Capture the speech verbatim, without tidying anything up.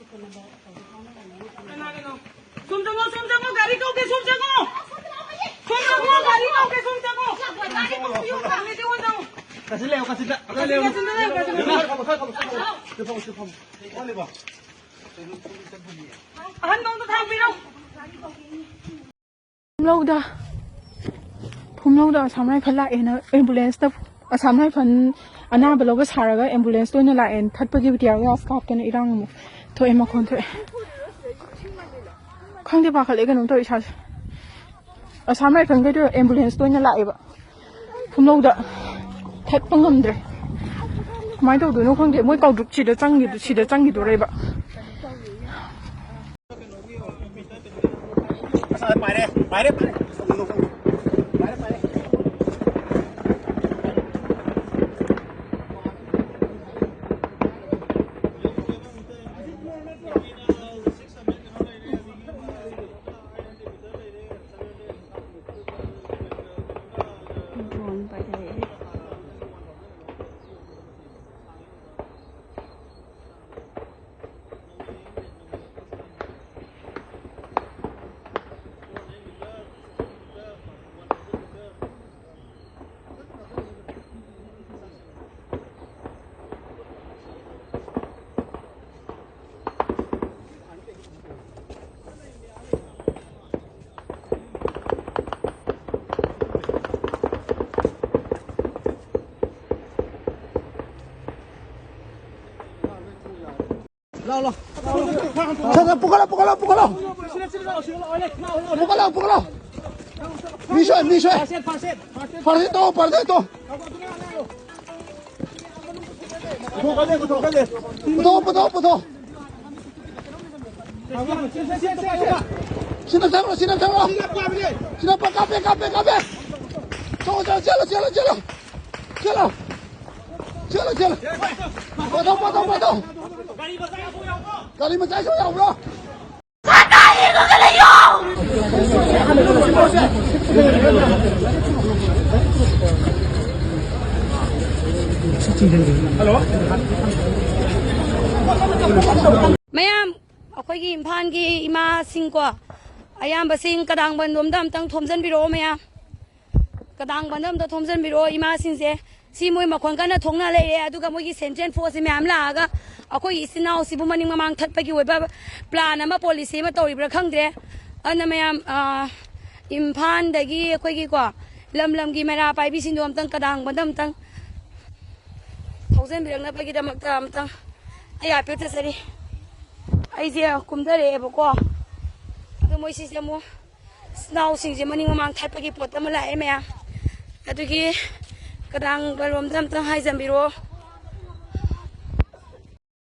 ꯁꯣꯝ ꯆꯪꯉꯣ, ꯁꯣꯝ ꯆꯪꯉꯣ, ꯒꯥꯔꯤ ꯀꯧꯒꯦ, ꯁꯣꯝ ꯆꯪꯉꯣ꯫ ꯁꯣꯝ ꯆꯪꯉꯣ, ꯒꯥꯔꯤ ꯀꯧꯒꯦ, ꯁꯣꯝ ꯆꯪꯉꯣ꯫ ꯒꯥꯔꯤ ꯀꯧꯕꯤꯌꯨ꯫ ꯀꯥꯁꯤꯜꯂꯦ, ꯀꯥꯁꯤꯜꯂꯦ꯫ ꯀꯥꯁꯤꯜꯂꯦ, ꯀꯥꯁꯤꯜꯂꯦ, ꯀꯥꯁꯤꯜꯂꯦ꯫ ꯁꯤꯗ ꯐꯝꯃꯣ, ꯁꯤꯗ ꯐꯝꯃꯣ, ꯁꯤꯗ ꯐꯝꯃꯣ꯫ ꯁꯤꯗ ꯐꯝꯃꯣ꯫ ꯋꯥꯠꯂꯤꯕꯣ? ꯑꯍꯟꯗꯣ ꯑꯝꯇ ꯊꯥꯡꯕꯤꯔꯣ꯫ ꯐꯨꯝꯂꯧꯗ, ꯐꯨꯝꯂꯧꯗ ꯑꯁꯥꯝ ꯔꯥꯏꯐꯜ ꯂꯥꯛꯑꯦꯅ ꯑꯦꯝꯕꯨꯂꯦꯟꯁꯇ, ꯑꯁꯥꯝ ꯔꯥꯏꯐꯜ ꯑꯅꯥꯕ ꯂꯧꯕ ꯁꯥꯔꯒ ꯑꯦꯝꯕꯨꯂꯦꯟꯁꯇ ꯑꯣꯏꯅ ꯂꯥꯛꯑꯦꯅ ꯊꯠꯄꯒꯤ ꯇꯤꯌꯥꯔ ꯒ꯭ꯌꯥꯁ ꯀꯥꯞꯇꯅ ꯏꯔꯥꯡ ꯑꯃꯨꯛ ꯊꯣꯛꯑꯦ, ꯃꯈꯣꯟ ꯊꯣꯛꯑꯦ꯫ ꯈꯪꯗꯦ, ꯄꯥꯈꯠꯂꯦ ꯀꯩꯅꯣꯝ ꯇꯧꯋꯦ ꯏꯁꯥꯁꯦ꯫ ꯑꯁꯥꯝ ꯔꯥꯏꯐꯜꯈꯩꯗꯣ ꯑꯦꯝꯕꯨꯂꯦꯟꯁꯇ ꯑꯣꯏꯅ ꯂꯥꯛꯑꯦꯕ꯫ ꯐꯨꯝꯂꯧꯗ ꯊꯠꯄ ꯉꯝꯗ꯭ꯔꯦ꯫ ꯀꯃꯥꯏꯅ ꯇꯧꯗꯣꯏꯅꯣ ꯈꯪꯗꯦ꯫ ꯃꯣꯏ ꯀꯥꯎꯗ꯭ꯔꯨꯛ ꯁꯤꯗ ꯆꯪꯈꯤꯗ-, ꯁꯤꯗ ꯆꯪꯈꯤꯗꯣꯔꯦꯕ꯫ ꯄꯥꯏꯔꯦ, ꯄꯥꯏꯔꯦ, ꯄꯥꯏꯔꯦ꯫ ꯄꯥꯏꯔꯦ, ꯄꯥꯏꯔꯦ꯫ ꯂꯥꯎ, ꯂꯥꯎ꯫ ꯁꯠ, ꯁꯠ, ꯄꯨꯈꯠꯂꯣ, ꯄꯨꯈꯠꯂꯣ, ꯄꯨꯈꯠꯂꯣ꯫ ꯄꯨꯈꯠꯂꯣ, ꯄꯨꯈꯠꯂꯣ꯫ ꯃꯤ ꯁꯣꯏ, ꯃꯤ ꯁꯣꯏ꯫ ꯐꯥꯔꯁ ꯑꯦꯗ ꯇꯧ, ꯐꯥꯔꯁ ꯑꯦꯗ ꯇꯧ꯫ ꯄꯨꯊꯣꯛ, ꯄꯨꯊꯣꯛ, ꯄꯨꯊꯣꯛ꯫ ꯁꯤꯅ ꯊꯝꯃꯣ, ꯁꯤꯅ ꯊꯝꯃꯣ꯫ ꯁꯤꯅ ꯄ-, ꯀꯥꯞꯄꯦ, ꯀꯥꯞꯄꯦ, ꯀꯥꯞꯄꯦ꯫ ꯆꯠꯂꯣ, ꯆꯠꯂꯣ, ꯆꯦꯜꯂꯣ, ꯆꯦꯜꯂꯣ, ꯆꯦꯜꯂꯣ꯫ ꯆꯦꯜꯂꯣ꯫ ꯆꯦꯜꯂꯣ, ꯆꯦꯜꯂꯣ꯫ ꯄꯥꯊꯧ, ꯄꯥꯊꯧ, ꯄꯥꯊꯧ꯫ ꯒꯥꯔꯤ ꯃꯆꯥꯁꯨ ꯌꯥꯎꯕ꯭ꯔꯣ? ꯍꯜꯂꯣ꯫ ꯃꯌꯥꯝ ꯑꯩꯈꯣꯏꯒꯤ ꯏꯝꯐꯥꯜꯒꯤ ꯏꯃꯥꯁꯤꯡꯀꯣ, ꯑꯌꯥꯝꯕꯁꯤꯡ ꯀꯗꯥꯡꯕꯟ ꯂꯣꯝꯗ ꯑꯝꯇꯪ ꯊꯣꯝꯖꯤꯟꯕꯤꯔꯛꯑꯣ ꯃꯌꯥꯝ꯫ ꯀꯗꯥꯡꯕꯟꯗ ꯑꯝꯇ ꯊꯣꯝꯖꯤꯟꯕꯤꯔꯛꯑꯣ ꯏꯃꯥꯁꯤꯡꯁꯦ꯫ ꯁꯤ ꯃꯣꯏ ꯃꯈꯣꯟ ꯀꯟꯅ ꯊꯣꯛꯅ ꯂꯩꯔꯦ꯫ ꯑꯗꯨꯒ ꯃꯣꯏꯒꯤ ꯁꯦꯟꯇ꯭ꯔꯦꯜ ꯐꯣꯔꯁꯁꯤ ꯃꯌꯥꯝ ꯂꯥꯛꯑꯒ ꯑꯩꯈꯣꯏꯒꯤ ꯏꯆꯤꯟ ꯏꯅꯥꯎꯁꯤꯕꯨ ꯃꯅꯤꯡ ꯃꯃꯥꯡ ꯊꯠꯄꯒꯤ ꯑꯣꯏꯕ ꯄ꯭ꯂꯥꯟ ꯑꯃ, ꯄꯣꯂꯤꯁꯤ ꯑꯃ ꯇꯧꯔꯤꯕ꯭ꯔꯥ ꯈꯪꯗ꯭ꯔꯦ꯫ ꯑꯗꯨꯅ ꯃꯌꯥꯝ, ꯑ, ꯏꯝꯐꯥꯜꯗꯒꯤ ꯑꯩꯈꯣꯏꯒꯤꯀꯣ, ꯂꯝ ꯂꯝꯒꯤ ꯃꯩꯔꯥ ꯄꯥꯏꯕꯤꯁꯤꯡꯗꯣ ꯑꯝꯇꯪ ꯀꯗꯥꯡꯕꯟꯗ ꯑꯝꯇꯪ ꯊꯧꯖꯤꯟꯕꯤꯔꯛꯅꯕꯒꯤꯗꯃꯛꯇ ꯑꯝꯇꯪ ꯑꯩ ꯑꯥꯄꯤꯌꯔ ꯆꯠꯆꯔꯤ꯫ ꯑꯩꯁꯦ ꯀꯨꯝꯊꯔꯛꯑꯦꯕꯀꯣ, ꯑꯗꯣ ꯃꯣꯏ ꯁꯤꯁꯦ ꯑꯃꯨꯛ ꯏꯆꯤꯟ ꯏꯅꯥꯎꯁꯤꯡꯁꯦ ꯃꯅꯤꯡ ꯃꯃꯥꯡ ꯊꯠꯄꯒꯤ ꯄꯣꯠ ꯑꯃ ꯂꯥꯛꯑꯦ ꯃꯌꯥꯝ꯫ ꯑꯗꯨꯒꯤ ꯀꯗꯥꯡꯕꯟ ꯂꯣꯝꯗ ꯑꯝꯇꯪ ꯍꯥꯏꯖꯟꯕꯤꯔꯛꯑꯣ꯫